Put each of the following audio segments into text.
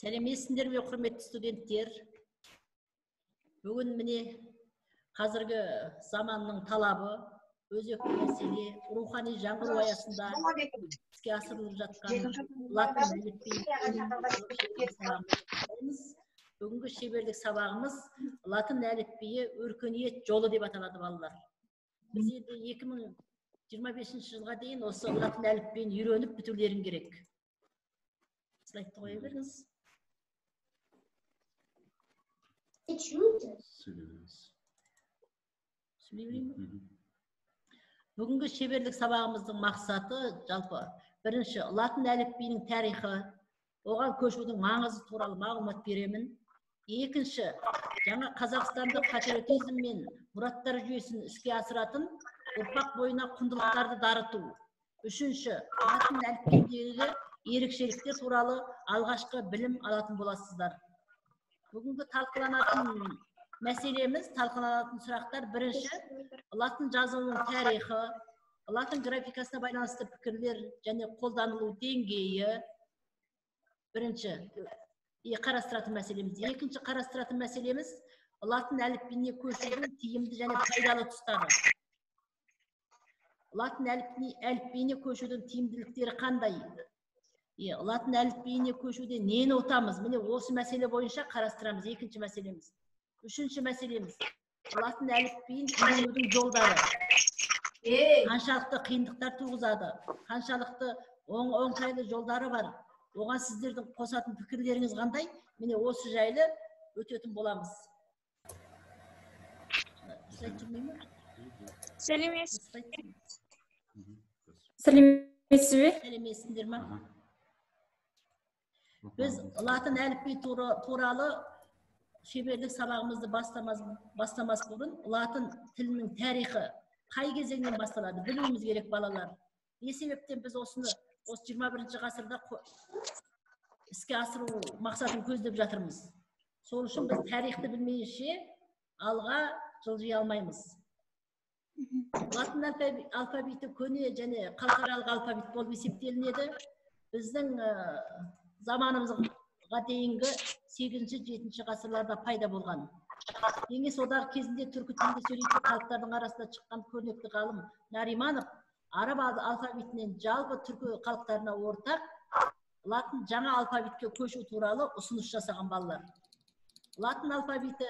Сәлеметсіздер ме, құрметті студенттер? Бүгін міне қазіргі заманның талабы, өзекті мәселе, рухани жаңғыру аясында іске асырылып жатқан латын әліпбиін. Бүгінгі шеберлік сабағымыз латын әліпбиі өркениет жолы деп аталады, балалар. Біз енді 2025 жылға дейін осы латын әліпбиін үйреніп бітулерің керек. Слайдты қоя беріңіз. Бүгінгі шеберлік сабағымыздың мақсаты жалпы бірінші латын әліпбиінің тарихы, оған көшудің маңызы туралы мағлұмат беремін. Екінші, жаңа қазақстандық патриотизм мен мұраттар жүйесін іске асыратын ұрпақ бойына құндылықтарды дарыту. Үшінші, латын әліпбиіндегі ерекшеліктер туралы алғашқы білім алатын боласыздар. Бүгінгі талқыланатын мәселеміз, талқыланатын сұрақтар: бірінші, латын жазуының тарихы, латын графикасына байланысты пікірлер және қолданылу деңгейі. Бірінші қарастыратын мәселеміз. Екінші қарастыратын мәселеміз латын әліпбиіне көшудің тиімді және пайдалы тұстары. Латын әліпбиіне көшудің тиімділіктері қандай? Латын әліпбиіне көшуде нені ұтамыз? Міне осы мәселе бойынша қарастырамыз. Екінші мәселеміз. Үшінші мәселеміз латын әліпбиін үйренудің жолдары. Қаншалықты қиындықтар туғызады, қаншалықты оңтайлы жолдары бар. Оған сіздердің қосатын пікірлеріңіз қандай? Міне осы жайлы өтетін боламыз. Сәлеметсіз. Сәлеметсіз бе? Сәлеметсіздер ме? Біз латын әліпбиі туралы шеберлік сабағымызды бастамас бұрын латын тілінің тарихы қай кезеңнен басталады білуіміз керек, балалар. Не себептен біз осыны осы 21 ғасырда іске асыру мақсатын көздеп жатырмыз? Сол үшін біз тарихты білмейінше алға жылжи алмаймыз. Латын алфавиті көне және халықаралық алфавит болып есептелінеді. Біздің заманымызға дейінгі 8-7 ғасырларда пайда болған. Кеңес одағы кезінде түркі тілінде сөйлейтін халықтардың арасында шыққан көрнекті ғалым Нариманов араб алфавитінен жалпы түркі халықтарына ортақ латын жаңа алфавитке көшу туралы ұсыныс жасаған, балалар. Латын алфавиті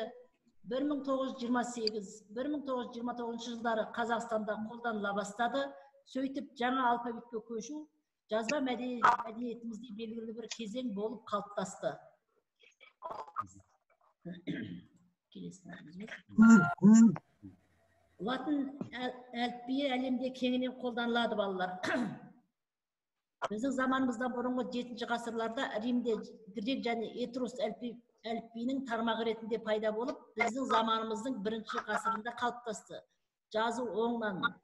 1928-1929 жылдары Қазақстанда қолданыла бастады. Сөйтіп жаңа алфавитке көшу жазба мәдениетімізде белгілі бір кезең болып қалыптасты. Латын әліпбиі әлемде кеңінен қолданылады, балалар. Біздің заманымыздан бұрынғы 7 ғасырларда Римде грек және этрус әліпбиінің тармағы ретінде пайда болып, біздің заманымыздың 1 ғасырында қалыптасты. Жазу оңнан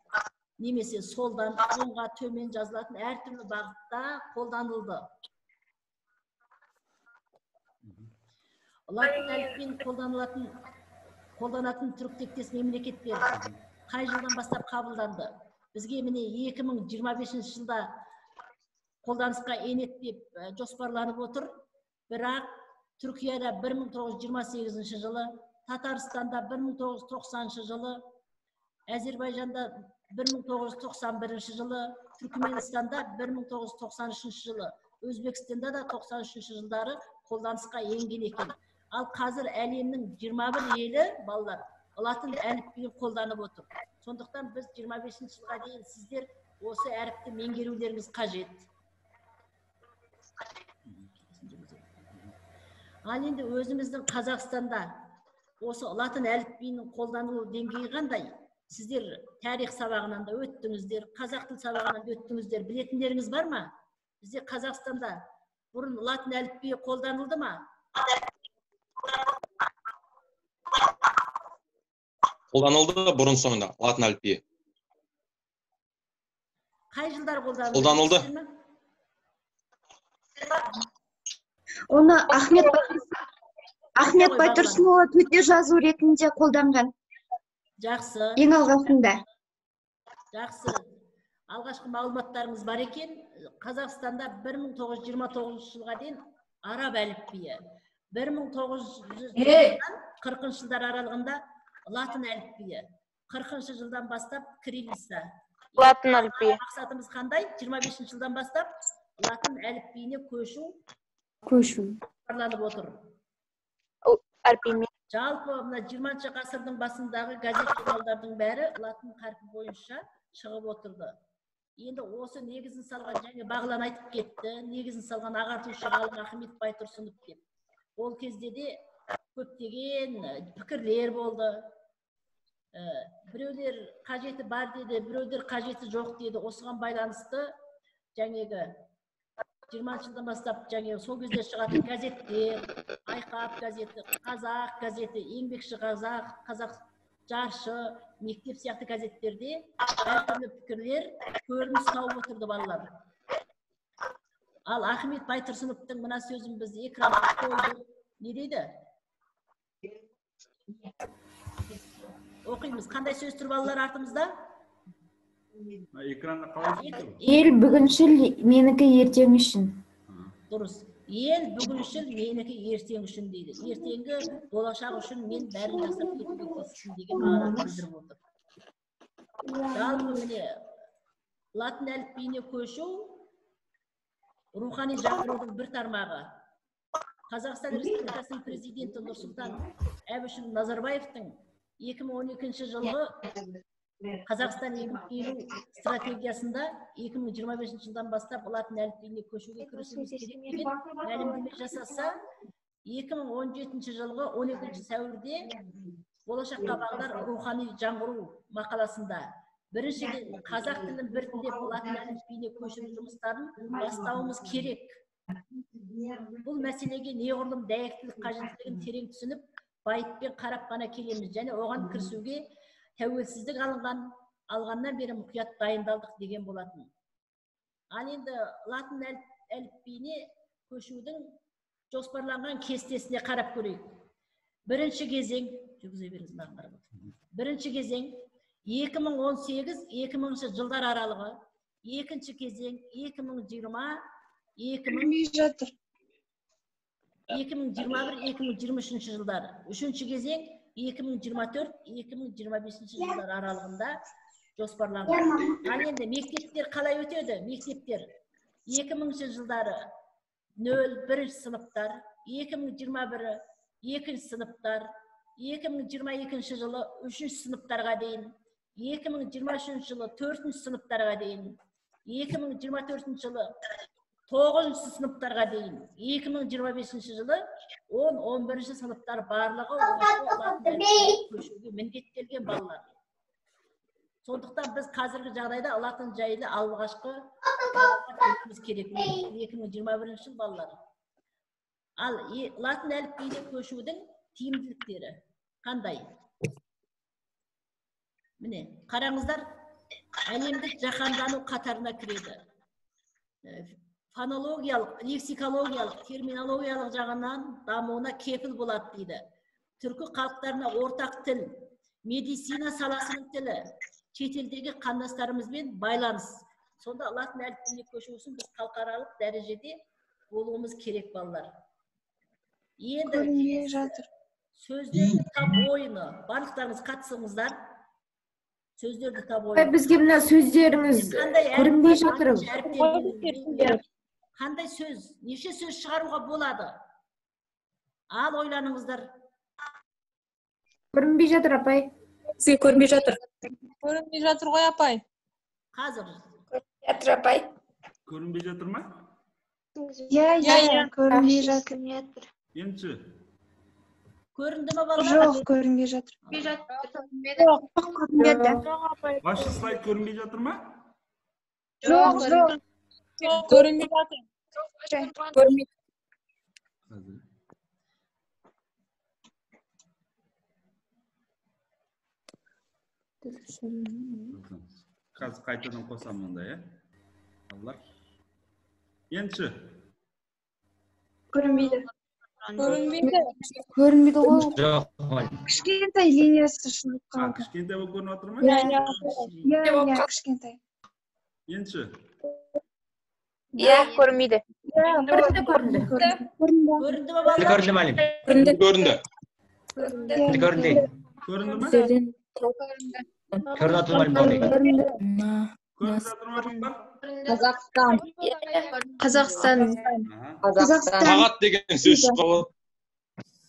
немесе солдан оңға төмен жазылатын әртүрлі бағытта қолданылды. Латын әліпбиін қолданатын түріктектес мемлекеттер қай жылдан бастап қабылданды? Бізге міне 2025 жылда қолданысқа енеді деп жоспарланып отыр. Бірақ Түркияда 1928 жылы, Татарстанда 1990 жылы, Әзербайжанда 1991 жылы, Түркіменстанда 1993 жылы, Өзбекстанда да 93 жылдары қолданысқа енген екен. Ал қазір әлемнің 21 елі, балалар, латын әліпбиін қолданып отыр. Сондықтан біз 25 жылға дейін сіздер осы әріпті меңгерулеріңіз қажет. Ал енді өзіміздің Қазақстанда осы латын әліпбиінің қолданылу деңгейі қандай? Сіздер тарих сабағынан да өттіңіздер, қазақ тіл сабағынан да өттіңіздер, білетіндеріңіз бар ма? Бізде Қазақстанда бұрын латын әліпбиі қолданылды ма? Қолданылды бұрын соңында латын әліпбиі. Қай жылдары қолданылды? Қолданылды. Оны Ахмет Байтұрсынұлы төте жазу ретінде қолданған. Жақсы. Ең алғашында. Жақсы. Алғашқы мағлұматтарыңыз бар екен. Қазақстанда 1929 жылға дейін араб әліпбиі. 1940 жылдар аралығында латын әліпбиі. 40 жылдан бастап кириллица. Латын әліпбиі. Мақсатымыз қандай? 25 жылдан бастап латын әліпбиіне көшу жоспарланып отыр. Әліпбимен. Жалпы мына 20 ғасырдың басындағы газет журналдардың бәрі латын қарпі бойынша шығып отырды. Енді осы негізін салған, және Бағлан айтып кетті, негізін салған ағартушы ғалым Ахмет Байтұрсынов деп. Ол кезде де көптеген пікірлер болды. Біреулер қажеті бар деді, біреулер қажеті жоқ деді. Осыған байланысты жаңағы 20 жылдан бастап жаңағы сол кезде шығатын газеттер, Айқап газеті, Қазақ газеті, Еңбекші қазақ, Қазақ жаршы, мектеп сияқты газеттерде әртүрлі пікірлер көрініс тауып отырды балалар. Ал Ахмет Байтұрсыновтың мына сөзін біз экранға қойдық. Не дейді? Оқимыз. Қандай сөз тұр балалар артымызда? Экранда қалай тұр? Ел бүгіншіл, менікі ертең үшін. Дұрыс. Ел бүгіншіл, менікі ертең үшін дейді. Ертеңгі болашақ үшін мен бәрін жасап кетуге тиіспін деген мағынаны білдіріп отыр. Жалпы міне латын әліпбиіне көшу рухани жаңғырудың бір тармағы. Қазақстан Республикасының президенті Нұрсұлтан Әбішұлы Назарбаевтың 2012 жылғы Қазақстан 2050 стратегиясында 2025 жылдан бастап латын әліпбиіне көшуге кірісуіміз керек деген мәлімдеме жасаса, 2017 жылғы 12 сәуірде болашаққа бағдар рухани жаңғыру мақаласында біріншіден қазақ тілін біртіндеп латын әліпбиіне көшіру жұмыстарын бастауымыз керек. Бұл мәселеге неғұрлым дәйектілік қажеттілігін терең түсініп, байыппен қарап қана келеміз және оған кірісуге тәуелсіздік алғаннан бері мұқият дайындалдық деген болатын. Ал енді латын әліпбиіне көшудің жоспарланған кестесіне қарап көрейік. Бірінші кезең, жүргізе беріңіз маған қарап отырып. Бірінші кезең 2018-2000 жылдар аралығы, екінші кезең 2020, 2021-2023 жылдары, үшінші кезең 2024-2025 жылдар аралығында жоспарланған. Ал енді мектептер қалай өтеді? Мектептер 2000 жылдары 0-1 сыныптар, 2021 2 сыныптар, 2022 жылы 3 сыныптарға дейін, 2023 жылы 4 сыныптарға дейін, 2024 жылы 9 сыныптарға дейін, 2025 жылы 10-11 сыныптар барлығы көшуге міндеттелген балалар. Сондықтан біз қазіргі жағдайда латын жайлы алғашқы керек 2021 жыл балалар. Ал латын әліпбиіне көшудің тиімділіктері қандай? Міне, қараңыздар, әлемдік жаһандану қатарына кіреді. Фонологиялық, лексикологиялық, терминологиялық жағынан дамуына кепіл болады дейді. Түркі халықтарына ортақ тіл, медицина саласының тілі, шетелдегі қандастарымызбен байланыс. Сонда латын әліпбиіне көшу үшін біз халықаралық дәрежеде болуымыз керек балалар. Енді сөздерді тап ойыны. Барлықтарыңыз қатысыңыздар. Сөздерді тап ойыны. Бізге мына сөздеріңіз көрінбей жатыр. Қандай сөз, неше сөз шығаруға болады? Ал ойланыңыздар. Көрінбей жатыр апай. Бізге көрінбей жатыр. Көрінбей жатыр ғой апай. Қазір. Көрінбей жатыр апай. Көрінбей жатыр ма? Иә, иә, көрінбей жатыр. Емші. Көрінді ме балалар? Жоқ, көрінбей жатыр. Жоқ, көрінбеді. Ваши слайд көрінбей жатыр ма? Жоқ, жоқ. Көрінбей жатыр. Көрінбей. Қазір қайтадан қосамын онда, иә? Балалар. Емші. Көрінбейді. Көрінбейді. Көрінбейді ғой. Жоқ. Кішкентай линиясы шығып қалды. Кішкентай болып көрініп отыр ма? Иә, иә, кішкентай. Емші. Иә, көрінбейді. Көрінді, көрінді. Көрінді ме балалар? Көрінді, мұғалім. Көрінді. Көрінді. Көрінді ме? Көрінді мұғалім болды. Көрініп жатыр ма балалар? Қазақстан. Қазақстан. Қазақстан. Сағат деген сөз шығады.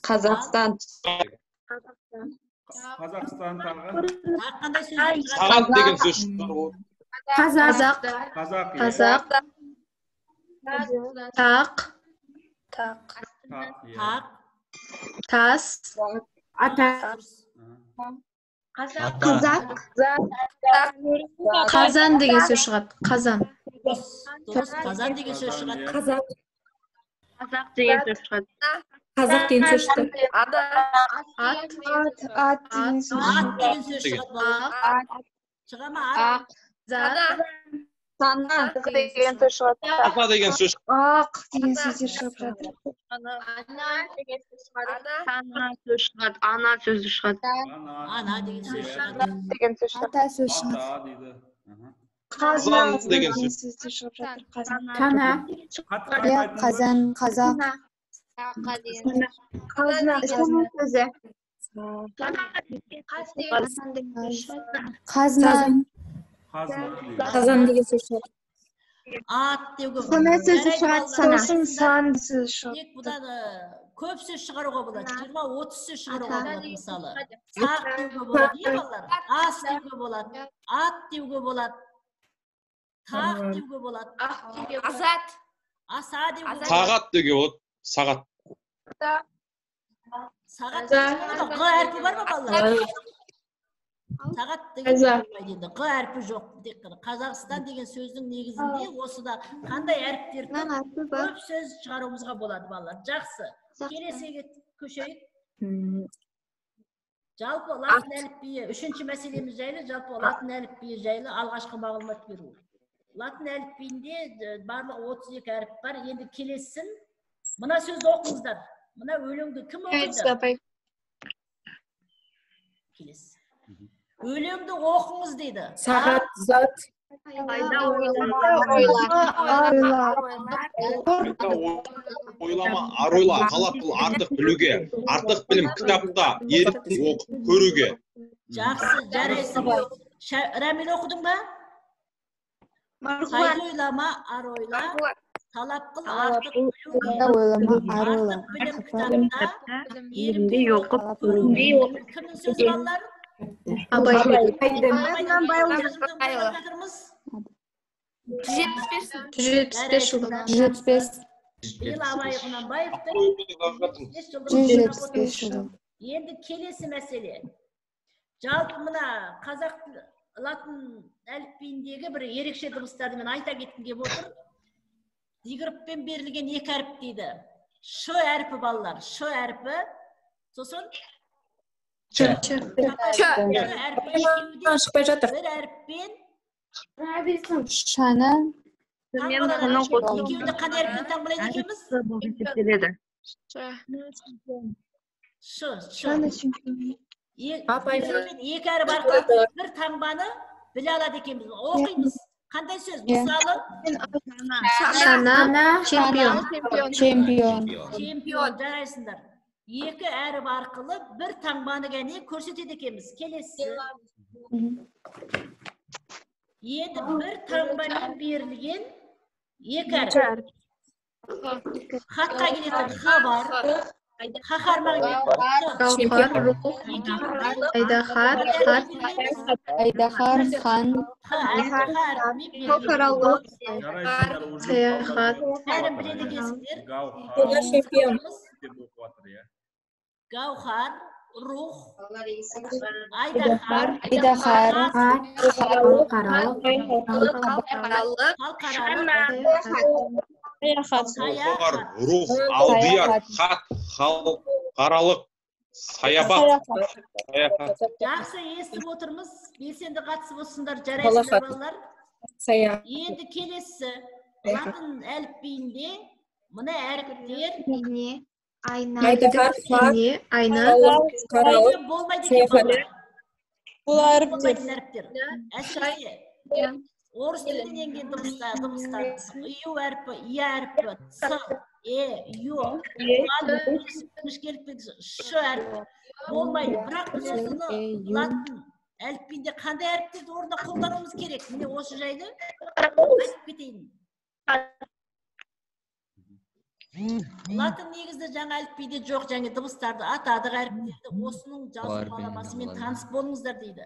Қазақстан. Қазақстан тағы. Тағы қандай сөз шығады? Сағат деген сөз шығады. Қазақ. Қазақ. Иә. Қазақ. Тақ. Тақ. Тақ, иә. Тақ. Тас. Ата. Аха. Қазақ. Қазан деген сөз шығады. Қазан. Дұрыс, дұрыс. Қазан деген сөз шығады. Қазақ. Қазақ деген сөз шығады. Қазақ деген сөз шықты. Ат. Ат деген сөз. Ат деген сөз шығады балалар. Шыға ма ат? Зат. Сана деген сөз шығады. Ата деген сөз. Ақ деген сөздер шығып жатыр. Ана деген сөз шығады. Ана сөз шығады. Ана сөзі шығады. Ана. Ана деген сөз шығады. Деген сөз шығады. Ата сөз шығады. Ата дейді. Аха. Қазына Қазан деген деген сөз. сөздер шығып жатыр. Қазан. Тана. Қатты қатты Иә, айтыңыздар. қазан, қазақ. Қазына. Сөзі. Қазына. Қазына дейді. Қазан деген сөз шығады. Ат деуге Сана сөзі Жарайды, шығады, балалар. сана. Сосын сан сөзі шығады. Тек бұдан көп сөз шығаруға болады. 20-30 сөз шығаруға болады мысалы. Сақ деуге болады, иә балалар? Ас деуге болады, ат деуге болады, тақ деуге болады, Азат. аса деуге болады. Сағат деуге болады. Сағат. Сағат деген ға әрпі бар ма балалар? Сағат деген болмайды енді. Қ әрпі жоқ. Тек қана Қазақстан деген сөздің негізінде осыда қандай әріптер тұр? Көп сөз шығаруымызға болады балалар. Жақсы. Келесіге көшейік. Жалпы латын әліпбиі, үшінші мәселеміз жайлы, жалпы латын әліпбиі жайлы алғашқы мағлұмат беру. Латын әліпбиінде барлығы 32 әріп бар. Енді келесін мына сөзді оқыңыздар. Мына өлеңді кім оқиды? Келесі. Өлеңді оқыңыз дейді. Сағат, зат. Пайда ойла. Ойлама, ар ойла, талап қыл артық білуге. Артық білім кітапта, ерікті оқып көруге. Жақсы, жарайсың. Рамил оқыдың ба? Пайда ойлама, ар ойла, талап қыл артық білуге. Ойлама, ар ойла. Артық білім кітапта, ерінбей оқып көруге. Кімнің сөзі балалар? Абай. Абайдың жатырмыз. 175 жылдық. 175. Биыл Абай Құнанбаевтың 175 жылдық. Енді келесі мәселе. Жалпы мына қазақ латын әліпбиіндегі бір ерекше дыбыстарды мен айта кеткім келіп отыр. Диграфпен берілген екі әріп дейді. Ш әрпі балалар, Ш әрпі. Сосын Ч. Ч әрпі екеуі де Шықпай жатыр. бір әріппен Шана. таңбаланады. Екеуін де қандай әріппен таңбалайды екенбіз? Ш, Ш. Апай. Екі әріп арқылы бір таңбаны біле алады екенбіз. Оқимыз. Қандай сөз? Мысалы, Шана. Чемпион. Чемпион. чемпион, жарайсыңдар. Екі әріп арқылы бір таңбаны ғана көрсетеді екенбіз. Келесі. Енді бір таңбамен берілген екі әріп. Хатқа келетін х бар. Қаһарман Гауһар, рух, айдаһар, хат, Айдаһар, хан. Халықаралық, Жарайсыңдар, уже саяхат. Бәрін біледі екенсіңдер. Гауһар Чемпион. деп оқып жатыр, иә. Гауһар, рух, айдаһар, Айдаһар, халықаралық, халықаралық, Гауһар, рух, алдияр, хат, халықаралық, саябақ. Саяхат. Жақсы естіп отырмыз. Белсенді қатысып отырсыңдар, жарайсыңдар балалар. Саяхат. Енді келесі латын әліпбиінде мына әріптер Ине, айна, Айдаһар, хат, ине, айна, халықаралық, болмайды екен саяхат. балалар. Бұл әріптер. Болмайтын әріптер. Әсіресе Орыс тілінен енген дыбыстар, ю әрпі, я әрпі, ц, е, ю. Жіңішкелік белгісі ш әрпі болмайды. Бірақ біз осыны латын әліпбиінде қандай әріптерді орнына қолдануымыз керек? Міне осы жайлы айтып кетейін. Латын негізді жаңа әліпбиде жоқ және дыбыстарды атадық әріптерді, осының жазу баламасымен таныс болыңыздар дейді.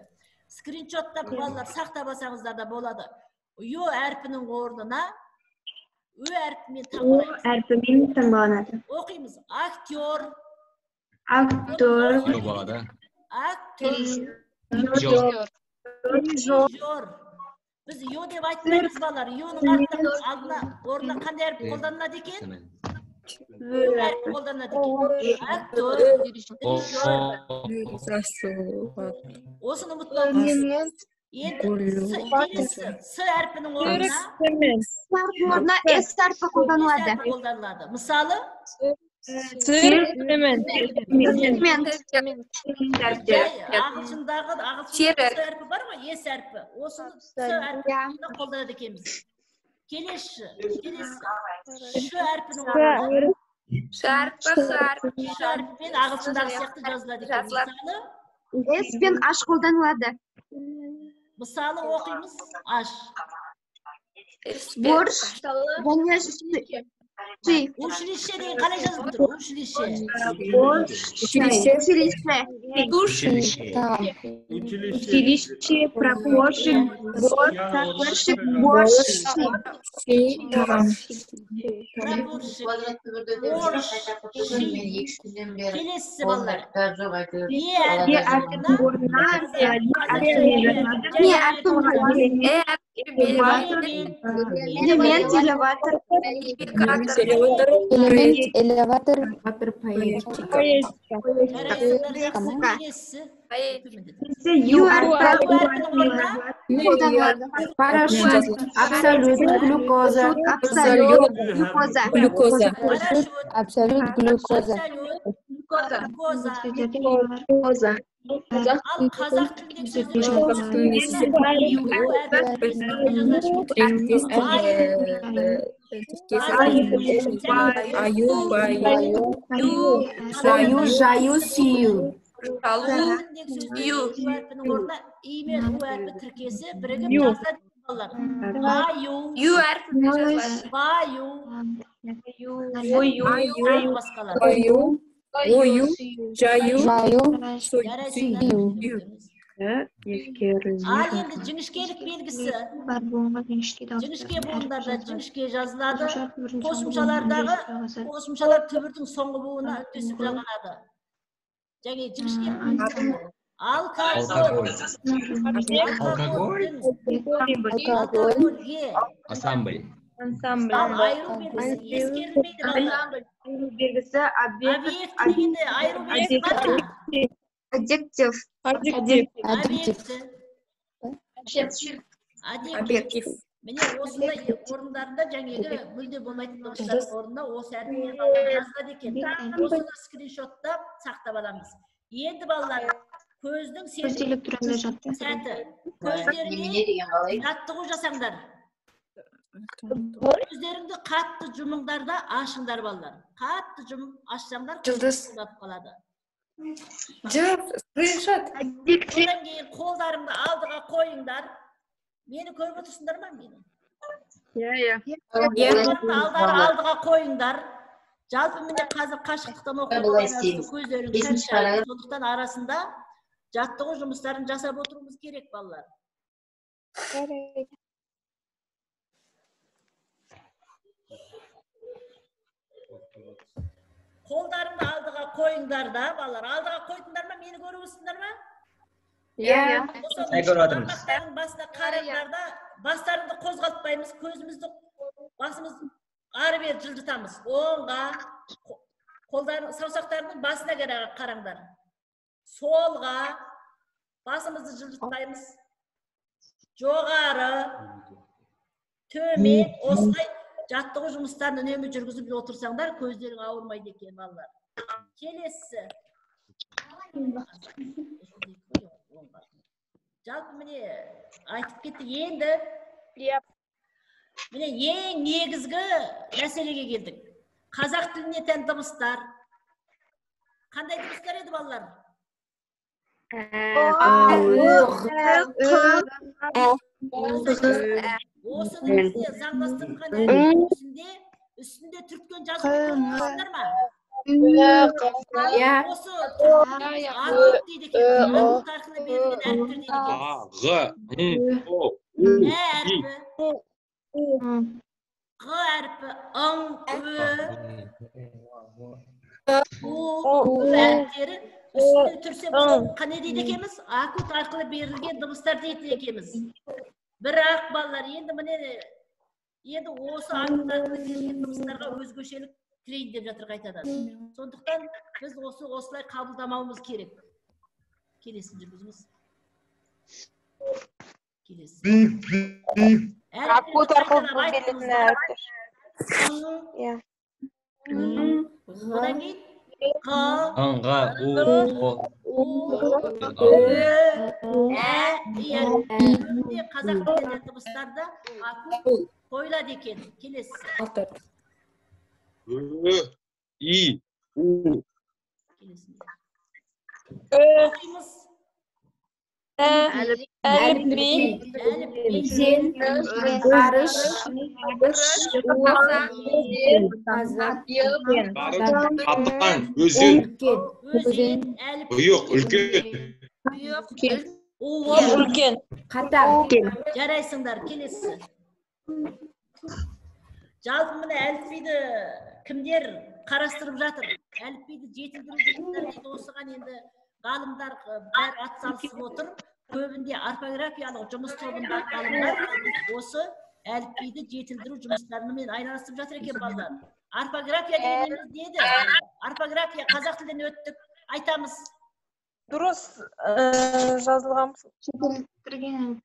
Скриншоттап балалар сақтап алсаңыздар да болады. Ю әрпінің орнына Ö әрпімен таңбалаймыз. Әрпімен таңбаланады. Оқимыз. Актер. Актер. Актер. Дирижер. Біз ё деп айтпаймыз балалар. Ё-ның алдына орнына қандай әріп қолданылады екен? Ö әрпі қолданылады екен. Актер, дирижер. Осыны ұмытпаңыз. Енді келесі С әрпінің орнына С әрпі қолданылады. Мысалы, Цемент. Ағылшындағы С әрпі бар ғой, С әрпі. Осыны С әрпін қолданады екенбіз. Келесі, Ш әрпінің орнына Ш әрпі, Ш әрпімен ағылшындағы сияқты жазылады екен. Мысалы, С пен H қолданылады. Мысалы оқимыз H. Борщ және ши. Училище деген қалай жазылып тұр? Училище. Училище. Училище, прапорщик, прапорщик, борщ. Прапорщик, борщ. Келесі балалар. Е әрпінің орнына Е әрпі Элемент, элеватор. Элемент, элеватор. Ю әрпі қолданылады. Парашют, абсолют, глюкоза. Абсолют, глюкоза. Глюкоза. Абсолют, глюкоза. Глюкоза. Ал қазақ тіліндегі Жаю, жаю, сүю. Әрпінің орнына и мен у әрпі тіркесі бірігіп жазылады балалар. Аю, Ю әрпімен жазылады. Баю, Ою, тағы басқалар. ою, ою, жаю, Жаю, сүю. Ал енді жіңішкелік белгісі. Жіңішке буындарда жіңішке жазылады. Қосымшалардағы қосымшалар түбірдің соңғы буынына үндесіп жалғанады. Және жіңішке алкоголь. Алкоголь. Алкогольге. Ансамбль. Ал айыру белгісі ескерілмейді балалар. Айыру белгісі объект. Объект дегенде айыру белгісі бар ма? Адъектив. Адъектив. Объекті. Адъектив. Міне осындай орындарында жаңағы мүлде болмайтын дыбыстардың орнына осы әріптер жазылады екен. Осыны скриншоттап сақтап аламыз. Енді балалар, көздің сәті. Көздеріңе жаттығу жасаңдар. Көздеріңді қатты жұмыңдар да ашыңдар балалар. Қатты жұмып ашсаңдар Жұлдыз. болып қалады. Скриншот. Одан кейін қолдарыңды алдыға қойыңдар. Мені көріп отырсыңдар ма мені? Иә, иә. Қолдарыңды алдыға қойыңдар. Жалпы міне қазір қашықтықтан оқуға байланысты көздерің шаршайды. Сондықтан арасында жаттығу жұмыстарын жасап отыруымыз керек балалар. Қолдарыңды алдыға қойыңдар да балалар. Алдыға қойдыңдар ма? Мені көріп отырсыңдар ма? Иә. Көріп отырмыз. Бармақтарының басына қараңдар да, бастарыңды қозғалтпаймыз, көзімізді, басымыз ары бері жылжытамыз. Оңға, қолдарын, саусақтарының басына қараңдар. Солға, басымызды жылжытпаймыз. Жоғары, төмен, осылай жаттығу жұмыстарын үнемі жүргізіп отырсаңдар, көздерің ауырмайды екен балалар. Келесі. Жалпы міне айтып кетті. Енді Иә. Міне, ең негізгі мәселеге келдік. Қазақ тіліне тән дыбыстар. Қандай дыбыстар еді, балалар? А, Ö, Ғ, Осының бізде заңдастырылған әліпбидің үстінде түрткен жазу көріп ма? Иә. Осы акут дейді екен. Акут арқылы берілген әріптер дейді екен. А, Ғ, Ң, О, У, Ә И. әрпі, Ғ әрпі, Ң, Ö, У, Ү әріптері үстіне түрсе, біз қане дейді екенбіз? Акут арқылы берілген дыбыстар дейтін екенбіз. Бірақ, балалар, енді міне, енді осы акут арқылы берілген дыбыстарға өзгешелік кірейін деп жатыр қайтадан. Сондықтан біз осы осылай қабылдамауымыз керек. Келесін жүргізіңіз. Келесі. Акут арқылы берілетін әріптер. Иә. Одан кейін Қ, Ң, Ғ, У, О. У, Ö, Ә, И әріптері қазақ тілінде дыбыстарда акут қойылады екен. Келесі. Ö, И, У. Келесінде. Оқимыз. Әліпби. Әліпби. Өзен, ғарыш, қазақ, Ғарыш, қатаң, өзен, үлкен, Өзен, әліпби. ұйық, үлкен. Уық. Үлкен. қатаң, Жарайсыңдар, келесі. Жалпы міне, әліпбиді кімдер қарастырып жатыр? Әліпбиді жетілдіру жұмыстары дейді, осыған енді ғалымдар бәрі атсалысып отыр. Көбінде орфографиялық жұмыс тобындағы ғалымдар осы әліпбиді жетілдіру жұмыстарымен айналысып жатыр екен, балалар. Орфография дегеніміз не еді? Орфография, қазақ тілінен өттік, айтамыз. Дұрыс жазылған. Жетілдірген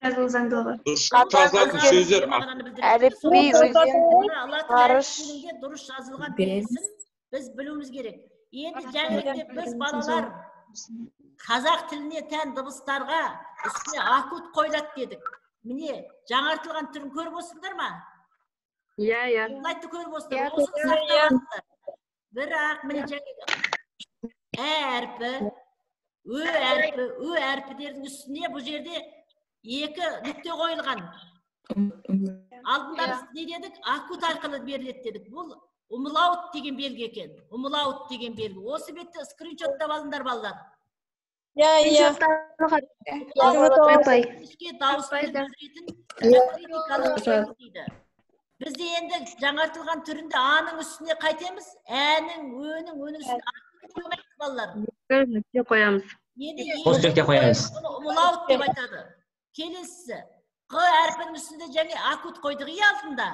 жазылу заңдылығы. Дұрыс жазылатын сөздер. Мағынаны білдіреді. Әліпби, өзен, Мына латын ғарыш. әліпбиінде дұрыс жазылған белгісін біз білуіміз керек. Енді жаңағыдай біз, балалар, қазақ тіліне тән дыбыстарға үстіне акут қойылады дедік. Міне, жаңартылған түрін көріп отырсыңдар ма? Иә, иә. Слайдты көріп отырсыңдар, осыны сақтап алыңдар. Бірақ міне, жаңағы ә әрпі, ө әрпі, ү әрпілердің үстіне бұл жерде екі нүкте қойылған. Алдында біз не дедік? Акут арқылы беріледі дедік. Бұл умлаут деген белгі екен. Умлаут деген белгі. Осы бетті скриншоттап алыңдар, балалар. Иә, иә. Апай. Ішке дауысты білдіретін диакритикалық белгі дейді. Бізде енді жаңартылған түрінде аның үстіне қайтеміз? Әнің, өнің, өнің үстіне акут қоймаймыз, балалар. Нүкте қоямыз. Енді Қос нүкте қоямыз. Бұны умлаут деп айтады. Келесісі. Қ әрпінің үстінде және акут қойдық, иә, алдында.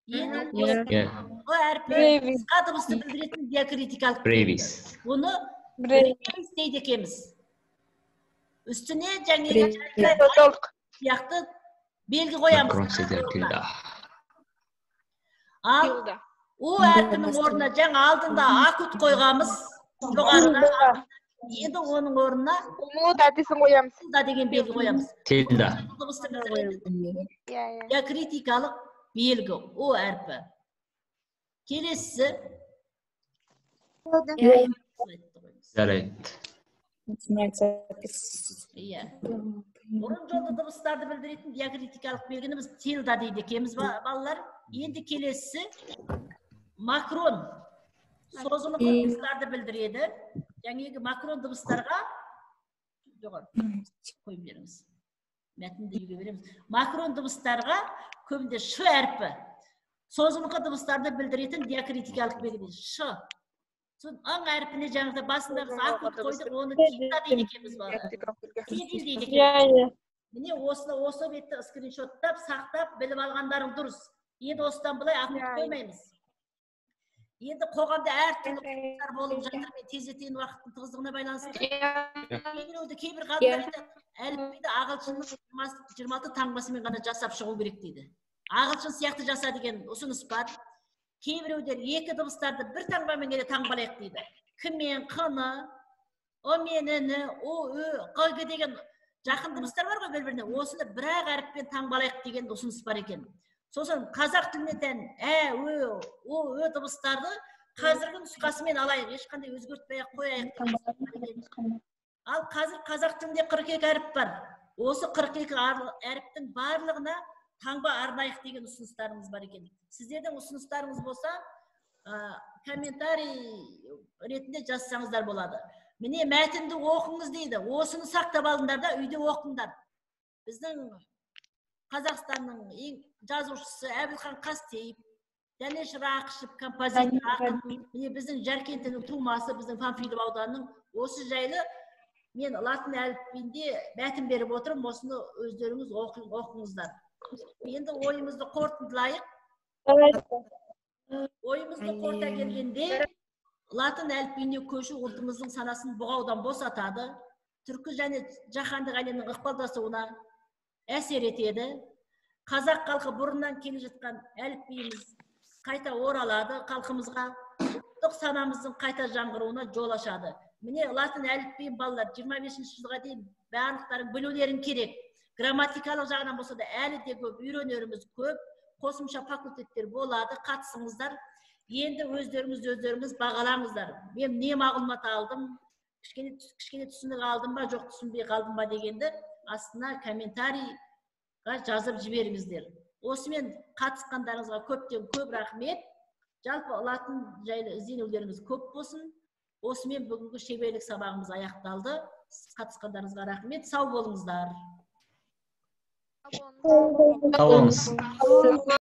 Енді осы Иә. Қ әрпі Бревис. қысқа дыбысты білдіретін диакритикалық белгі. Бревис. Бұны Бревис. бревис дейді екенбіз. Үстіне жаңағы сияқты белгі қоямыз. Макрон седер тильда. Ал У әрпінің орнына жаңа алдында акут қойғанбыз жоғарыда. Енді оның орнына Умлаут әртісін қоямыз. тильда деген белгі қоямыз. Тильда. Дыбысты білдіретін Иә, иә. диакритикалық белгі О әрпі. Келесісі. Жарайды. Иә. Бұрын жолды дыбыстарды білдіретін диакритикалық белгіні біз тильда дейді екенбіз, балалар. Енді келесісі макрон. Созылыңқы дыбыстарды білдіреді. Жаңағы макрон дыбыстарға жоғары қойып беріңіз. Мәтінді үйге береміз. Макрон дыбыстарға көбінде ш әрпі. Созылыңқы дыбыстарды білдіретін диакритикалық белгі ш. Сосын ың әрпіне жаңағыда басында біз акут қойдық, оны тильда дейді екенбіз, балалар. Тильда дейді екенбіз. Иә, иә. Міне, осыны осы бетті скриншоттап, сақтап, біліп алғандарың дұрыс. Енді осыдан былай акут қоймаймыз. Енді қоғамда әртүрлі құбылыстар болып жатыр. Мен тездетейін уақыттың тығыздығына байланысты. Кейбіреуді, кейбір ғалымдар айтады, әліпбиді ағылшынның 26 таңбасымен ғана жасап шығу керек дейді. Ағылшын сияқты жаса деген ұсыныс бар. Кейбіреулер екі дыбыстарды бір таңбамен ғана таңбалайық дейді. К мен Қ-ны, О мен Н, О, Ö, Қ, Г деген Жақын дыбыстар бар ғой бір біріне, осыны бір ақ әріппен таңбалайық деген ұсыныс бар екен. Сосын қазақ тіліне тән ә, ө, о, ө дыбыстарды қазіргі нұсқасымен алайық, ешқандай өзгертпей ақ қояйық деген ұсыныс бар екен. Ал қазір қазақ тілінде 42 әріп бар. Осы 42 әріптің барлығына таңба арнайық деген ұсыныстарыңыз бар екен. Сіздердің ұсыныстарыңыз болса, комментарий ретінде жазсаңыздар болады. Міне, мәтінді оқыңыз дейді. Осыны сақтап алыңдар да, үйде оқыңдар. Біздің Қазақстанның ең жазушысы Әбілхан Қастеев, Дәнеш Рақышев, композитор, ақын, міне, біздің Жаркенттің тумасы, біздің Панфилов ауданының. Осы жайлы мен латын әліпбиінде мәтін беріп отырмын, осыны өздеріңіз оқыңыздар. Енді ойымызды қорытындылайық. Ойымызды қорыта келгенде, латын әліпбиіне көшу ұлтымыздың санасын бұғаудан босатады, түркі және жаһандық әлемнің ықпалдасуына әсер етеді. Қазақ халқы бұрыннан келе жатқан әліпбиіміз қайта оралады халқымызға, ұлттық санамыздың қайта жаңғыруына жол ашады. Міне, латын әліпбиін, балалар, 25 жылға дейін барлықтарың білулерің керек. Грамматикалық жағынан болса да, әлі де көп үйренеріміз көп. Қосымша факультеттер болады, қатысыңыздар. Енді өздеріңіз бағалаңыздар, мен не мағлұмат алдым, кішкене кішкене түсінік алдым ба, жоқ, түсінбей қалдым ба дегенді астына комментарийға жазып жіберіңіздер. Осымен қатысқандарыңызға көптен көп рахмет. Жалпы латын жайлы ізденулеріңіз көп болсын. Осымен бүгінгі шеберлік сабағымыз аяқталды. Қатысқандарыңызға рахмет, сау болыңыздар. Сау болыңыз.